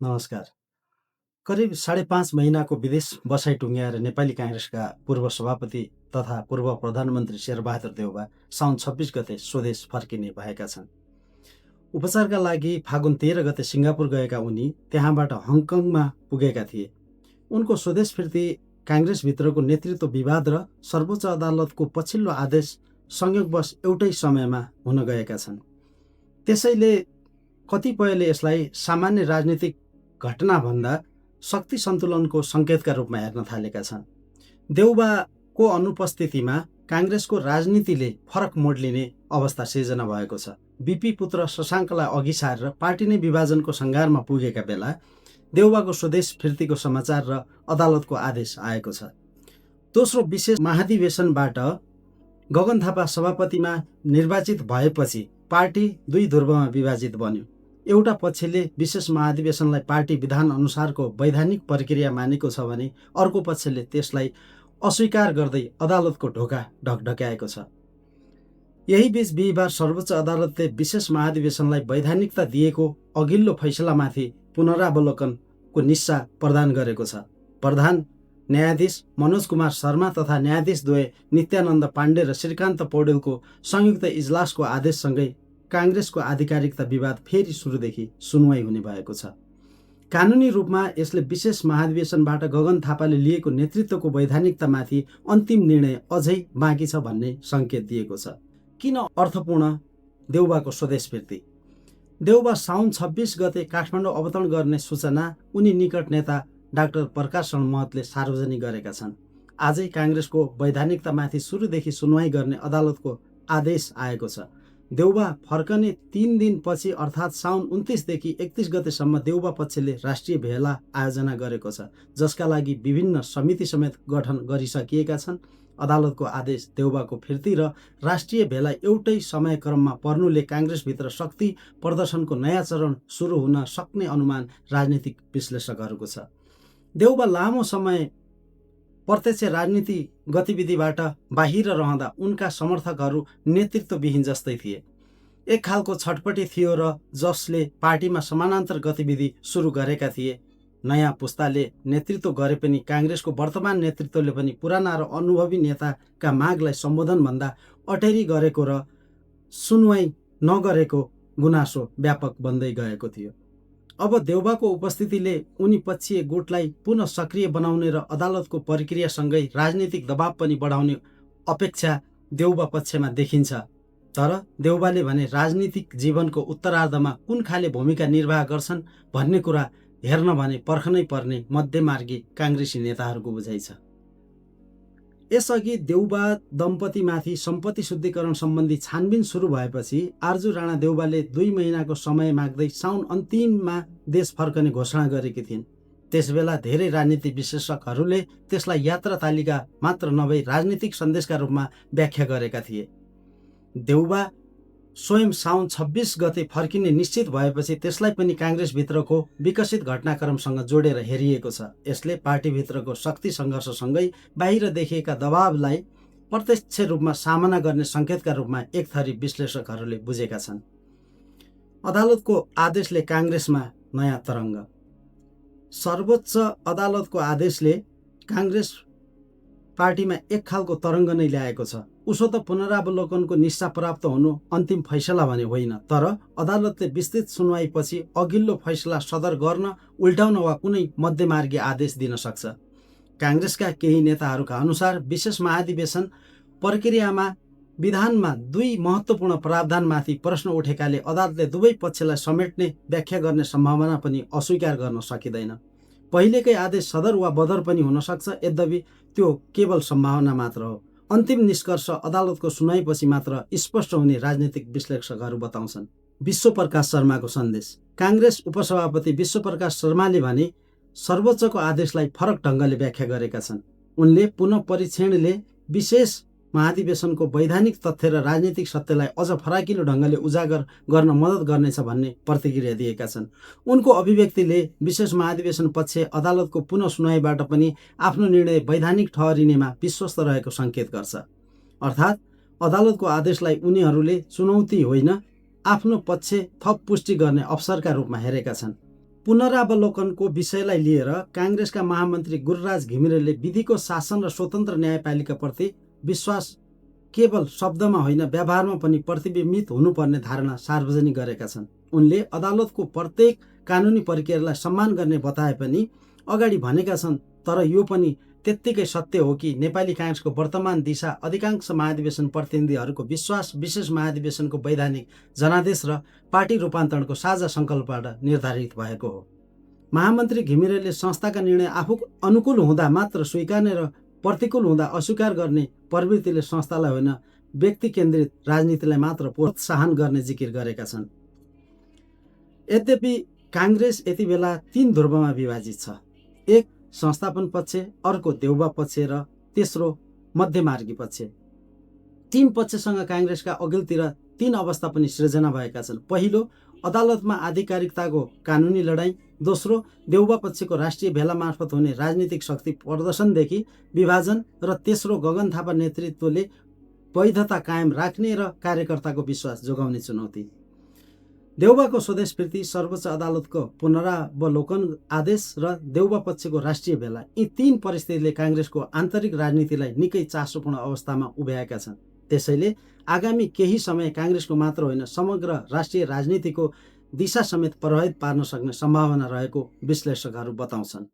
नमस्कार। करिब 5.5 महीनाको विदेश बसाइ टुङ्ग्याएर नेपाली काङ्ग्रेसका पूर्व सभापति तथा पूर्व प्रधानमन्त्री शेरबहादुर देउबा साउन 26 गते स्वदेश फर्किने भएका छन्। उपचारका लागि फागुन 13 गते सिङ्गापुर गएका उनी त्यहाँबाट हङकङमा पुगेका थिए। उनको स्वदेश फिर्ती काङ्ग्रेसभित्रको नेतृत्व विवाद र सर्वोच्च अदालतको पछिल्लो आदेश संयोगवश एउटै समयमा हुन गएका छन्। त्यसैले कतिपयले यसलाई सामान्य राजनीतिक घटनाभन्दा शक्ति सन्तुलनको सङ्केतका रूपमा हेर्न थालेका छन्। देउबाको अनुपस्थितिमा काङ्ग्रेसको राजनीतिले फरक मोड लिने अवस्था सिर्जना भएको छ। बिपी पुत्र शशाङ्कलाई अघि सारेर पार्टी नै विभाजनको सङ्घारमा पुगेका बेला देउबाको स्वदेश फिर्तीको समाचार र अदालतको आदेश आएको छ। दोस्रो विशेष महाधिवेशनबाट गगन थापा सभापतिमा निर्वाचित भएपछि पार्टी दुई ध्रुवमा विभाजित बन्यो। एउटा पक्षले विशेष महाधिवेशनलाई पार्टी विधान अनुसारको वैधानिक प्रक्रिया मानेको छ भने अर्को पक्षले त्यसलाई अस्वीकार गर्दै अदालतको ढोका ढकढक्याएको छ। यही बीच बिहिबार सर्वोच्च अदालतले विशेष महाधिवेशनलाई वैधानिकता दिएको अघिल्लो फैसलामाथि पुनरावलोकनको निस्सा प्रदान गरेको छ। प्रधान न्यायाधीश मनोज कुमार शर्मा तथा न्यायाधीश द्वय नित्यानन्द पाण्डे र श्रीकान्त पौडेलको संयुक्त इजलासको आदेशसँगै काङ्ग्रेसको आधिकारिकता विवाद फेरि सुरुदेखि सुनवाई हुने भएको छ। कानुनी रूपमा यसले विशेष महाधिवेशनबाट गगन थापाले लिएको नेतृत्वको वैधानिकतामाथि अन्तिम निर्णय अझै बाँकी छ भन्ने सङ्केत दिएको छ। किन अर्थपूर्ण देउबाको स्वदेश फिर्ती? देउबा साउन 26 गते काठमाडौँ अवतरण गर्ने सूचना उनी निकट नेता डाक्टर प्रकाश शरण महतले सार्वजनिक गरेका छन्। आजै काङ्ग्रेसको वैधानिकतामाथि सुरुदेखि सुनवाई गर्ने अदालतको आदेश आएको छ। देउबा फर्कने 3 दिनपछि अर्थात् साउन 29 देखि 31 गतेसम्म देउबा पक्षले राष्ट्रिय भेला आयोजना गरेको छ, जसका लागि विभिन्न समिति समेत गठन गरिसकिएका छन्। अदालतको आदेश देउबाको फिर्ती र राष्ट्रिय भेला एउटै समयक्रममा पर्नुले काङ्ग्रेसभित्र शक्ति प्रदर्शनको नयाँ चरण सुरु हुन सक्ने अनुमान राजनीतिक विश्लेषकहरूको छ। देउबा लामो समय प्रत्यक्ष राजनीति गतिविधिबाट बाहिर रहँदा उनका समर्थकहरू नेतृत्वविहीन जस्तै थिए। एक खालको छटपटी थियो र जसले पार्टीमा समानान्तर गतिविधि सुरु गरेका थिए। नयाँ पुस्ताले नेतृत्व गरे पनि काङ्ग्रेसको वर्तमान नेतृत्वले पनि पुराना र अनुभवी नेताका मागलाई सम्बोधनभन्दा अटेरी गरेको र सुनवाई नगरेको गुनासो व्यापक बन्दै गएको थियो। अब देउबाको उपस्थितिले उनी पक्षीय गुटलाई पुनः सक्रिय बनाउने र अदालतको प्रक्रियासँगै राजनीतिक दबाव पनि बढाउने अपेक्षा देउबा पक्षमा देखिन्छ। तर देउबाले भने राजनीतिक जीवनको उत्तरार्धमा कुन खाले भूमिका निर्वाह गर्छन् भन्ने कुरा हेर्न भने पर्खनै पर्ने मध्यमार्गी काङ्ग्रेसी नेताहरूको बुझाइ छ। यसअघि देउबा दम्पतिमाथि सम्पत्ति शुद्धिकरण सम्बन्धी छानबिन सुरु भएपछि आर्जु राणा देउबाले 2 महिनाको समय माग्दै साउन अन्तिममा देश फर्कने घोषणा गरेकी थिइन्। त्यसबेला धेरै राजनीति विश्लेषकहरूले त्यसलाई यात्रा तालिका मात्र नभई राजनीतिक सन्देशका रूपमा व्याख्या गरेका थिए। देउबा स्वयं साउन 26 गते फर्किने निश्चित भएपछि त्यसलाई पनि काङ्ग्रेसभित्रको विकसित घटनाक्रमसँग जोडेर हेरिएको छ। यसले पार्टीभित्रको शक्ति सङ्घर्षसँगै बाहिर देखिएका दबावलाई प्रत्यक्ष रूपमा सामना गर्ने सङ्केतका रूपमा एक थरी विश्लेषकहरूले बुझेका छन्। अदालतको आदेशले काङ्ग्रेसमा नयाँ तरङ्ग। सर्वोच्च अदालतको आदेशले काङ्ग्रेस पार्टीमा एक खालको तरङ्ग नै ल्याएको छ। उसो त पुनरावलोकनको निस्सा प्राप्त हुनु अन्तिम फैसला भने होइन, तर अदालतले विस्तृत सुनवाईपछि अघिल्लो फैसला सदर गर्न, उल्टाउन वा कुनै मध्यमार्गी आदेश दिन सक्छ। काङ्ग्रेसका केही नेताहरूका अनुसार विशेष महाधिवेशन प्रक्रियामा विधानमा 2 महत्त्वपूर्ण प्रावधानमाथि प्रश्न उठेकाले अदालतले दुवै पक्षलाई समेट्ने व्याख्या गर्ने सम्भावना पनि अस्वीकार गर्न सकिँदैन। पहिलेकै आदेश सदर वा बदर पनि हुन सक्छ, यद्यपि त्यो केवल सम्भावना मात्र हो। अन्तिम निष्कर्ष अदालतको सुनाइपछि मात्र स्पष्ट हुने राजनीतिक विश्लेषकहरू बताउँछन्। विश्वप्रकाश शर्माको सन्देश। काङ्ग्रेस उपसभापति विश्वप्रकाश शर्माले भने सर्वोच्चको आदेशलाई फरक ढङ्गले व्याख्या गरेका छन्। उनले पुनः परीक्षणले विशेष महाधिवेशनको वैधानिक तथ्य र राजनीतिक सत्यलाई अझ फराकिलो ढङ्गले उजागर गर्न मद्दत गर्नेछ भन्ने प्रतिक्रिया दिएका छन्। उनको अभिव्यक्तिले विशेष महाधिवेशन पक्ष अदालतको पुनः सुनवाईबाट पनि आफ्नो निर्णय वैधानिक ठहरिनेमा विश्वस्त रहेको सङ्केत गर्छ। अर्थात् अदालतको आदेशलाई उनीहरूले चुनौती होइन, आफ्नो पक्ष थप पुष्टि गर्ने अवसरका रूपमा हेरेका छन्। पुनरावलोकनको विषयलाई लिएर काङ्ग्रेसका महामन्त्री गुरुराज घिमिरेले विधिको शासन र स्वतन्त्र न्यायपालिकाप्रति विश्वास केवल शब्दमा होइन व्यवहारमा पनि प्रतिबिम्बित हुनुपर्ने धारणा सार्वजनिक गरेका छन्। उनले अदालतको प्रत्येक कानुनी प्रक्रियालाई सम्मान गर्ने बताए पनि अगाडि भनेका छन्। तर यो पनि त्यत्तिकै सत्य हो कि नेपाली काङ्ग्रेसको वर्तमान दिशा अधिकांश महाधिवेशन प्रतिनिधिहरूको विश्वास, विशेष महाधिवेशनको वैधानिक जनादेश र पार्टी रूपान्तरणको साझा सङ्कल्पबाट निर्धारित भएको हो। महामन्त्री घिमिरेले संस्थाका निर्णय आफू अनुकूल हुँदा मात्र स्वीकार्ने र प्रतिकूल हुँदा अस्वीकार गर्ने प्रवृत्तिले संस्थालाई होइन व्यक्ति केन्द्रित राजनीतिलाई मात्र प्रोत्साहन गर्ने जिकिर गरेका छन्। यद्यपि काङ्ग्रेस यति बेला 3 ध्रुवमा विभाजित छ। एक संस्थापन पक्ष, अर्को देउबा पक्ष र तेस्रो मध्यमार्गी पक्ष। 3 पक्षसँग काङ्ग्रेसका अघिल्तिर 3 अवस्था पनि सृजना भएका छन्। पहिलो, अदालतमा आधिकारिकताको कानुनी लडाईँ। दोस्रो, देउबा पक्षको राष्ट्रिय भेला मार्फत हुने राजनीतिक शक्ति प्रदर्शनदेखि विभाजन। र तेस्रो, गगन थापा नेतृत्वले वैधता कायम राख्ने र कार्यकर्ताको विश्वास जोगाउने चुनौती। देउबाको स्वदेशप्रीति, सर्वोच्च अदालतको पुनरावलोकन आदेश र देउबा पक्षको राष्ट्रिय भेला, यी 3 परिस्थितिले काङ्ग्रेसको आन्तरिक राजनीतिलाई निकै चासोपूर्ण अवस्थामा उभ्याएका छन्। त्यसैले आगामी केही समय काङ्ग्रेसको मात्र होइन समग्र राष्ट्रिय राजनीतिको दिशा समेत प्रभावित पार्न सक्ने सम्भावना रहेको विश्लेषकहरू बताउँछन्।